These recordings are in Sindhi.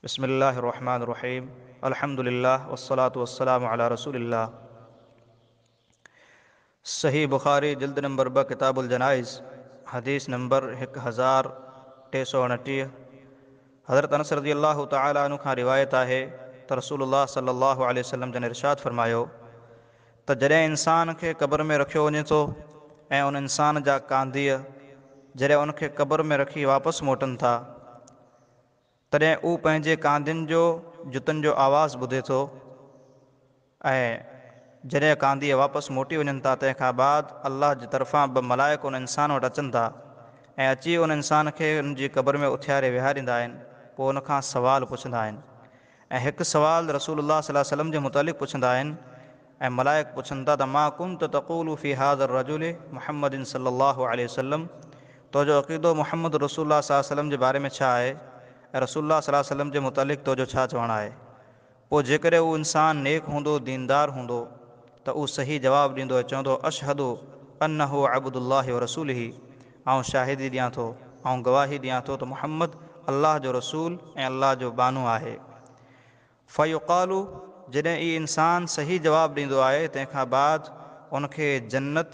بسم الله الرحمن الرحيم الحمد لله والصلاة والسلام علي رسول الله صحيح بخاري جلد نمبر 2 ڪتاب الجنائز حديث نمبر 1329 حضرت انس رضي الله تعالٰي عنه کان روايت آهي ته رسول الله صلي الله عليه وسلم جن ارشاد فرمايو ته جڏهن انسان کي قبر ۾ رکيو وڃي ٿو ۽ ان انسان جا ڪانڌيء جڏهن ان کي قبر ۾ رکي واپس موٽن ٿا تڏهن هو پنهنجي ڪانڌين جو جتن جو آواز ٻڌي ٿو ۽ جڏهن ڪانڌيء واپس موٽي وڃن ٿا تنهن کان بعد الله جي طرفان ٻه ملائڪ ان انسان وٽ اچن ٿا ۽ اچي ان انسان کي ان جي قبر ۾ اٿياري ويهاريندا آهن پوء ان کان سوال پڇندا آهن ۽ هڪ سوال رسول الله صلي الله عليه وسلم جي متعلق پڇندا آهن ۽ ملائڪ پڇن ٿا ته ما ڪنت تقول في هذا الرجل محمد صلي الله عليه وسلم تو جو عقيدو محمد رسول الله صلي الله عليه وسلم جي باري ۾ ڇا آهي ۽ رسول الله صلي الله عليه وسلم جي متعلق تو جو ڇا چوڻ آهي؟ پوء جيڪڏهن اهو انسان نيڪ هوندو ديندار هوندو ته اهو صحيح جواب ڏيندو ۽ چوندو اشهد انه عبد الله ورسوله آئون شاهدي ڏيان ٿو آئون گواهي ڏيان ٿو ته محمد الله جو رسول ۽ الله جو ٻانهو آهي. فيقال، جڏهن اهي انسان صحيح جواب ڏيندو آهي تنهن کان بعد ان کي جنت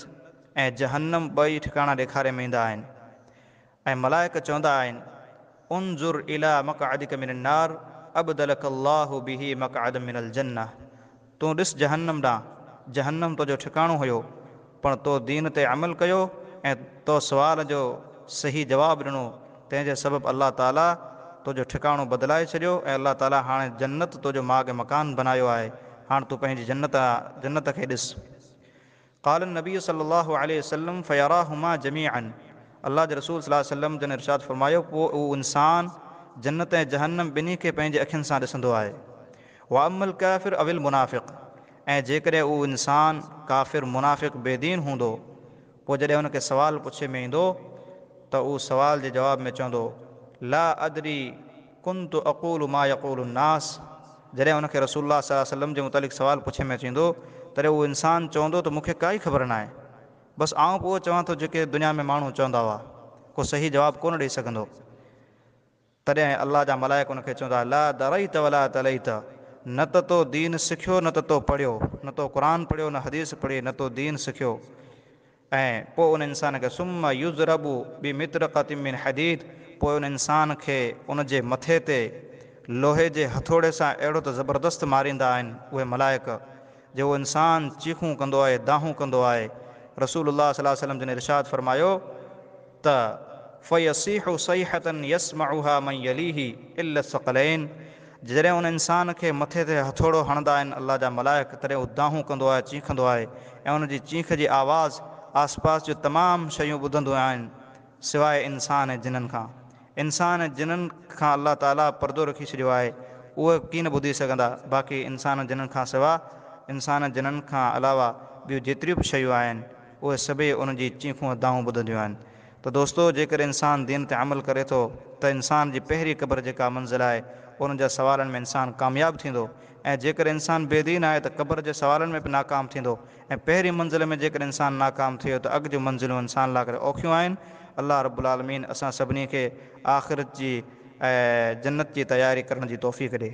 ۽ جهنم ٻئي ٺڪاڻا ڏيکاري ۾ ايندا آهن ۽ ملائڪ چوندا آهن، انظر الي مقعدک من النار ابدلک الله به مقعدا من الجنة تون ڏس جهنم ڏانهن، جهنم تنهنجو ٺڪاڻو هيو پڻ تو دين تي عمل ڪيو ۽ تو سوال جو صحيح جواب ڏنو، تنهن جي سبب الله تعاليٰ تو جو ٺڪاڻو بدلائي ڇڏيو ۽ الله تعاليٰ هاڻي جنت تو جو ماڳ مڪان بنايو آهي، هاڻ تون پنهنجي جنت جنت کي ڏس. قال النبي صلي الله عليه وسلم فيراهما جميعا الله جي رسول صلي الله عليه وسلم جن ارشاد فرمايو پوء اهو انسان جنت ۽ جهنم ٻنهي کي پنهنجي اکين سان ڏسندو آهي. واما الڪافر او المنافق ۽ جيڪڏهن اهو انسان ڪافر منافق بي دين هوندو پوء جڏهن ان کي سوال پڇي ۾ ايندو ته اهو سوال جي جواب ۾ چوندو لا ادري ڪنت اقول ما يقول الناس جڏهن ان کي رسول الله صلي الله عليه وسلم جي متعلق سوال پڇي ۾ اچي ايندو تڏهن اهو انسان چوندو ته مون کي ڪائي خبر ناهي بس آئون به اهو چوان ٿو جيڪي دنيا ۾ ماڻهو چوندا هئا ڪو صحيح جواب ڪونه ڏئي سگهندو. تڏهن الله جا ملائڪ ان کي چوندا، لا دريت ولا تليت، نه ته تو دين سکيو نه ته تو پڙهيو، نه تو قرآن پڙهيو نه حديث پڙهي نه تو دين سکيو ۽ پوء ان انسان کي ثم يضرب بمطرقة من حديد پوء ان انسان کي ان جي مٿي تي لوهي جي هٿوڙي سان اهڙو ته زبردست ماريندا آهن اهي ملائڪ جو اهو انسان چيخون ڪندو آهي دانهون ڪندو آهي رسول الله صلي الله عليه وسلم جن ارشاد فرمايو ته فيصيح صيحة يسمعها من يليه الا الثقلين جڏهن ان انسان کي مٿي تي هٿوڙو هڻندا آهن الله جا ملائڪ تڏهن هو دانهون ڪندو آهي چيخندو آهي ۽ ان جي چيخ جي آواز آسپاس جون تمام شيون ٻڌنديون آهن سواء انسان ۽ جنن کان انسان ۽ جنن کان الله تعالي پردو رکي ڇڏيو آهي اهي ڪين ٻڌي سگهندا باقي انسان ۽ جنن کان سوا انسان ۽ جنن کان علاوه ٻيون جيتريون به شيون آهن اهي سڀئي ان جي چيخون ۽ دانهون ٻڌنديون آهن ته دوستو جيڪڏهن انسان دين تي عمل ڪري ٿو ته انسان جي پهرين قبر جيڪا منزل آهي ان جا سوالن ۾ انسان ڪامياب ٿيندو ۽ جيڪڏهن انسان بي دين آهي ته قبر جي سوالن ۾ به ناڪام ٿيندو ۽ پهرين منزل ۾ جيڪڏهن انسان ناڪام ٿي ويو ته اڳ جون منزلون انسان لاء ڪري اوکيون آهن الله رب العالمين اسان سڀني کي آخرت جي ۽ جنت جي تياري ڪرڻ جي توفيق ڏي.